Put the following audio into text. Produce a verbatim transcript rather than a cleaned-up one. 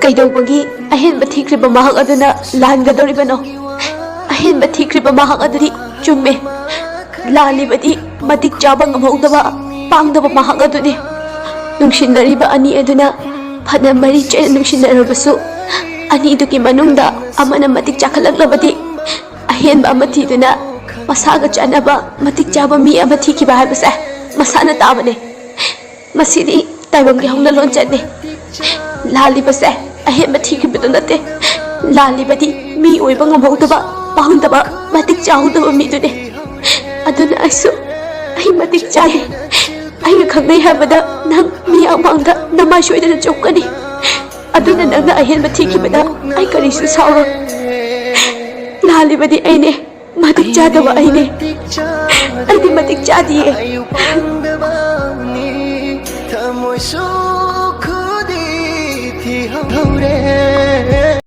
ꯀꯩꯗꯧꯕꯒꯤ ꯑꯍꯦꯟꯕ ꯊꯤꯈ꯭ꯔꯤꯕ ꯃꯍꯥꯛ ꯑꯗꯨꯅ ꯂꯥꯟꯒꯗꯧꯔꯤꯕꯅꯣ? ꯑꯍꯦꯟꯕ ꯊꯤꯈ꯭ꯔꯤꯕ ꯃꯍꯥꯛ ꯑꯗꯨꯗꯤ ꯆꯨꯝꯃꯦ꯫ ꯂꯥꯜꯂꯤꯕꯗꯤ ꯃꯇꯤꯛ ꯆꯥꯕ ꯉꯝꯍꯧꯗꯕ, ꯄꯥꯡꯗꯕ ꯃꯍꯥꯛ ꯑꯗꯨꯅꯤ꯫ ꯅꯨꯡꯁꯤꯅꯔꯤꯕ ꯑꯅꯤ ꯑꯗꯨꯅ ꯐꯅ ꯃꯔꯤ ꯆꯦꯠꯅ ꯅꯨꯡꯁꯤꯅꯔꯕꯁꯨ, ꯑꯅꯤꯗꯨꯒꯤ ꯃꯅꯨꯡꯗ ꯑꯃꯅ ꯃꯇꯤꯛ ꯆꯥꯈꯠꯂꯛꯂꯕꯗꯤ, ꯑꯍꯦꯟꯕ ꯑꯃ ꯊꯤꯗꯨꯅ ꯃꯁꯥꯒ ꯆꯥꯟꯅꯕ ꯃꯇꯤꯛ ꯆꯥꯕ ꯃꯤ ꯑꯃ ꯊꯤꯈꯤꯕ ꯍꯥꯏꯕꯁꯦ ꯃꯁꯥꯅ ꯇꯥꯕꯅꯦ꯫ ꯃꯁꯤꯗꯤ ꯇꯥꯏꯕꯪꯒꯤ ꯍꯧꯅ ꯂꯣꯟꯆꯠꯅꯤ꯫ ꯂꯥꯜꯂꯤꯕꯁꯦ ꯑꯍꯦꯟꯕ ꯊꯤꯈꯤꯕꯗꯨ ꯅꯠꯇꯦ꯫ ꯂꯥꯜꯂꯤꯕꯗꯤ ꯃꯤ ꯑꯣꯏꯕ ꯉꯝꯍꯧꯗꯕ, ꯄꯥꯡꯗꯕ, ꯃꯇꯤꯛ ꯆꯥꯍꯧꯗꯕ ꯃꯤꯗꯨꯅꯤ꯫ ꯑꯗꯨꯅ ꯑꯩꯁꯨ, ꯑꯩ ꯃꯇꯤꯛ ꯆꯥꯗꯦ꯫ ꯑꯩꯒ ꯈꯪꯅꯩ ꯍꯥꯏꯕꯗ ꯅꯪ ꯃꯤꯌꯥꯝ ꯃꯥꯡꯗ ꯅꯃꯥꯏ ꯁꯣꯏꯗꯅ ꯆꯨꯞꯀꯅꯤ꯫ ꯑꯗꯨꯅ ꯅꯪꯅ ꯑꯍꯦꯟꯕ ꯊꯤꯈꯤꯕꯗ ꯑꯩ ꯀꯔꯤꯁꯨ ꯁꯥꯎꯔꯣꯏ꯫ ꯂꯥꯜꯂꯤꯕꯗꯤ ꯑꯩꯅꯦ, ꯃꯇꯤꯛ ꯆꯥꯗꯕ ꯑꯩꯅꯦ꯫ ꯑꯩꯗꯤ ꯃꯇꯤꯛ ꯆꯥꯗꯤꯌꯦ꯫ ꯊꯃꯣꯏ ꯁꯣꯛꯈꯨꯗꯤ ꯊꯤꯍꯧꯔꯦ꯫